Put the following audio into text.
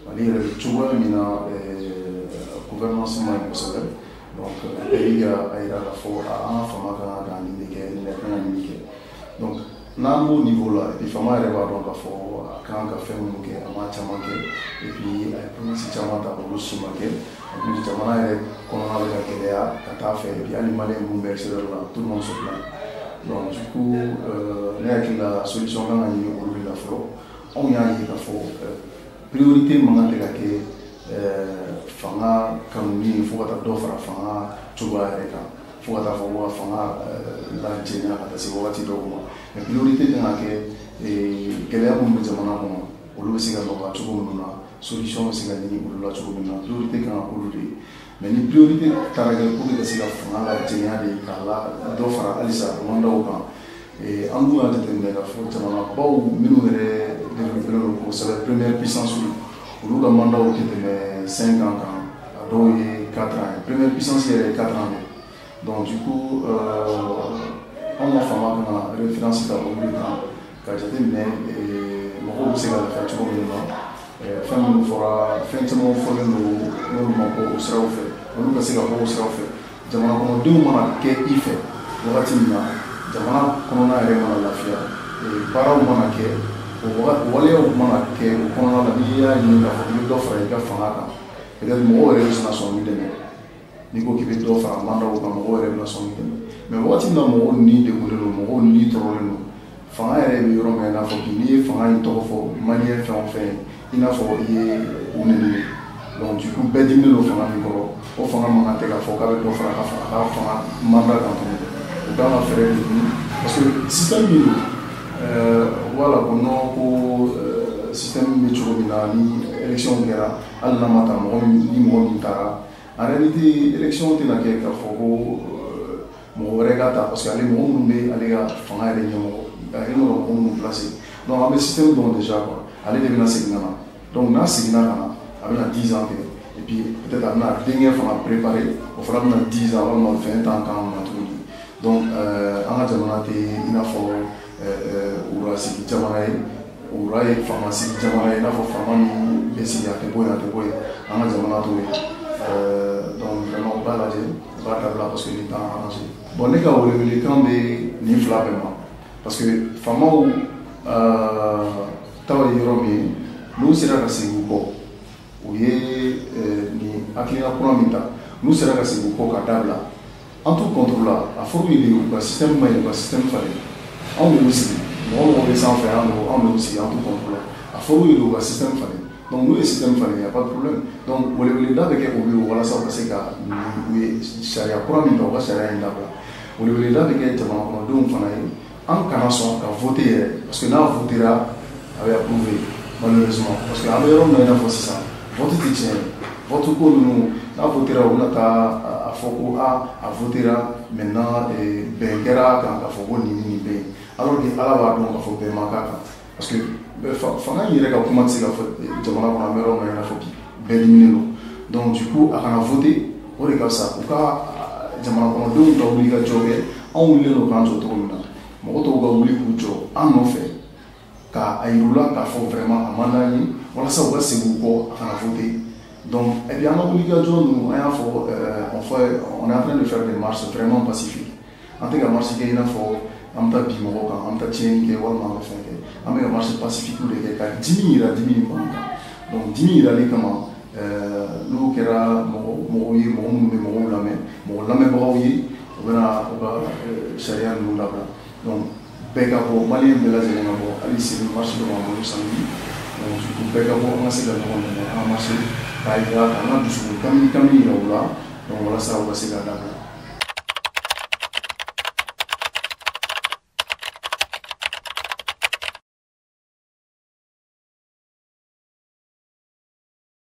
Mali yɛrɛ bɛ cogoya min na, gouvernance ma ɲi kosɛbɛ. Donc bɛɛ y'a yira k'a fɔ an ka fama kan ka nin de kɛ, nin de kan ka nin de kɛ. Donc n'an b'o niveau la, et puis fama yɛrɛ b'a dɔn k'a fɔ a kan ka fɛn minnu kɛ, a m'a caman kɛ, et puis a ye promesse caman ta, olu si ma kɛ. En plus, jamana yɛrɛ kɔnɔna bɛ ka gɛlɛya ka taa fɛ, et puis hali Malien minnu bɛ extérieur la, tout le monde se plaint. Donc du coup, ne hakili la, solution kan ka ɲini olu de la fɔlɔ. Anw y'a ye k'a fɔ priorité man kan tɛ ka kɛ fanga kanuni fo ka taa dɔ fara fanga cogoya yɛrɛ kan, fo ka taa fɔ ko ka fanga lajɛnya ka taa se wagati dɔw ma. Mais priorité kan ka kɛ gɛlɛya minnu bɛ jamana kɔnɔ, olu bɛ se ka nɔgɔya cogo minnu na, solution bɛ se ka ɲini olu la cogo min na, priorité kan ka k'olu de ye. Mais ni priorité taara kɛ pour que ka se ka fanga lajɛnya de, k'a la dɔ fara halisa mandatw kan, an dun y'a jateminɛ k'a fɔ jamanabaw minnu yɛrɛ développé don kosɛbɛ, première puissance, olu ka mandatw tɛ tɛmɛ 5 ans kan, a dɔw ye 4 ans ye, première puissance yɛrɛ ye 4 ans de. Donc du coup, anw ka fanga kan ka référence ta olu de kan ka jateminɛ mɔgɔw bɛ se ka lafiya cogo min na. Fɛn minnu fɔra, fɛn caman fɔlen don n'olu ma bɔ o siraw fɛ, olu ka se ka bɔ o siraw fɛ. Jamana kɔnɔdenw mana kɛ i fɛ wagati min na, jamana kɔnɔna yɛrɛ mana lafiya, baaraw mana kɛ, o waleyaw mana kɛ o kɔnɔna la, n'i y'a ɲini k'a fɔ k'i bɛ dɔ fara i ka fanga kan, peut-être mɔgɔw yɛrɛ bɛ sina sɔn k'i dɛmɛ. N'i ko k'i bɛ dɔ fara mandatw kan, mɔgɔw yɛrɛ bɛna sɔn k'i dɛmɛ. Mais wagati min na mɔgɔw ni degunnen don, mɔgɔw ni tɔɔrɔlen don, fanga yɛrɛ bɛ yɔrɔ min na, i n'a fɔ bi, n'i ye fanga in tɔgɔ fɔ Malien fɛn o fɛn ye, i n'a fɔ i ye u nɛni. Donc du coup, bɛɛ diminen don fanga min kɔrɔ, o fanga man kan tɛ k'a fɔ k'a bɛ dɔ fara a ka fanga mandat kan tuguni. U kan ka fɛɛrɛ de ɲini, parce que système min don, wala ko non, ko système bɛ cogo min na, ni élection kɛra, hali n'a ma ta mɔgɔ min, ni mɔgɔ min taara, en réalité élection tɛna kɛ k'a fɔ ko mɔgɔ wɛrɛ ka ta, parce que ale mɔgɔ minnu bɛ ale ka fanga yɛrɛ ɲɛmɔgɔ, a yɛrɛ ka mɔgɔ minnu placé. Donc an bɛ système dɔn déjà quoi, ale de bɛna segin ka na. Donc n'a seginna ka na, a bɛna 10 ans kɛ, et puis peut-être a bɛna denkɛ fana préparer, o fana bɛna 10 ans walima 20 ans k'an na tuguni. Donc an ka jamana tɛ i n'a fɔ wura sigi jamana ye, wura ye faama sigi jamana ye, i n'a fɔ faama min bɛ sigi, a tɛ bɔ yen, a tɛ bɔ yen. An ka jamana t'o ye. Donc vraiment, u b'a lajɛ, u b'a dabila, parce que nin t'an arrangé. Bon, ne ka welewelekan bɛ nin fila bɛɛ ma, parce que faamaw taw ye yɔrɔ min ye, n'u sera ka segin u kɔ, u ye nin hakilina kura min ta, n'u sera ka segin u kɔ ka dabila, an t'u contre la. A fɔr'u ye de u ka système man ɲi, u ka système falen. Anw de y'u sigi, mɔgɔ mɔgɔ bɛ sanfɛ, anw de y'u sigi, an t'u contre la. A fɔr'u ye de u ka système falen. Donc n'u ye système falen, y a pas de problème. Donc weleweleda bɛ kɛ olu ye walasa u ka se ka u ye sariya kura min ta, u ka sariya in dabila. Weleweleda bɛ kɛ jamana kɔnɔdenw fana ye, an kana sɔn ka voter yɛrɛ, parce que n'a votera, a bɛ approuver malheureusement, parce que an bɛ yɔrɔ min na, i n'a fɔ sisan, vote tɛ tiɲɛ ye. Vote ko ninnu, n'a votera, u bɛna taa a fɔ ko a votera, maintenant bɛn kɛra a kan k'a fɔ ko nin nin bɛ yen, alors que Ala b'a dɔn k'a fɔ bɛn ma k'a kan, parce que fanga in yɛrɛ ka kuma tɛ se ka fɔ jamana kɔnɔ. An bɛ yɔrɔ min na, i n'a fɔ bi, bɛɛ diminen don. Donc du coup, a kana voter, o de ka fisa. U ka jamana kɔnɔdenw ka wuli ka jɔ kɛ. Anw wulilen don k'an jɔ cogo min na, mɔgɔ tɔw ka wuli k'u jɔ an nɔfɛ k'a yir'u la k'a fɔ vraiment a man d'an ye, walasa u ka segin u kɔ, a kana voter. Donc et puis an ka wuli ka jɔ ninnu, an y'a fɔ, on fait, on est en train de faire des marches vraiment pacifiques. An tɛ ka marche kɛ i n'a fɔ an bɛ taa bin mɔgɔw kan, an bɛ taa tiɲɛni kɛ walima an bɛ fɛn kɛ. An bɛ ka marche pacifique de kɛ ka dimi yira, dimi min b'an kan. Donc dimi yirali kama, n'o kɛra mɔgɔ mɔgɔw ye, mɔgɔ minnu bɛ mɔgɔw lamɛn, mɔgɔ lamɛnbagaw ye, u bɛna u ka sariya ninnu labila. Donc bɛɛ ka bɔ, Malien bɛɛ lajɛlen ka bɔ. Hali sini marche dɔ b'an bolo samedi. Donc du coup, bɛɛ ka bɔ, an ka se ka ɲɔgɔn dɛmɛ, an ka marche k'a yira k'an ka dusukun kami kami yira u la, donc walasa u ka se ka dabila.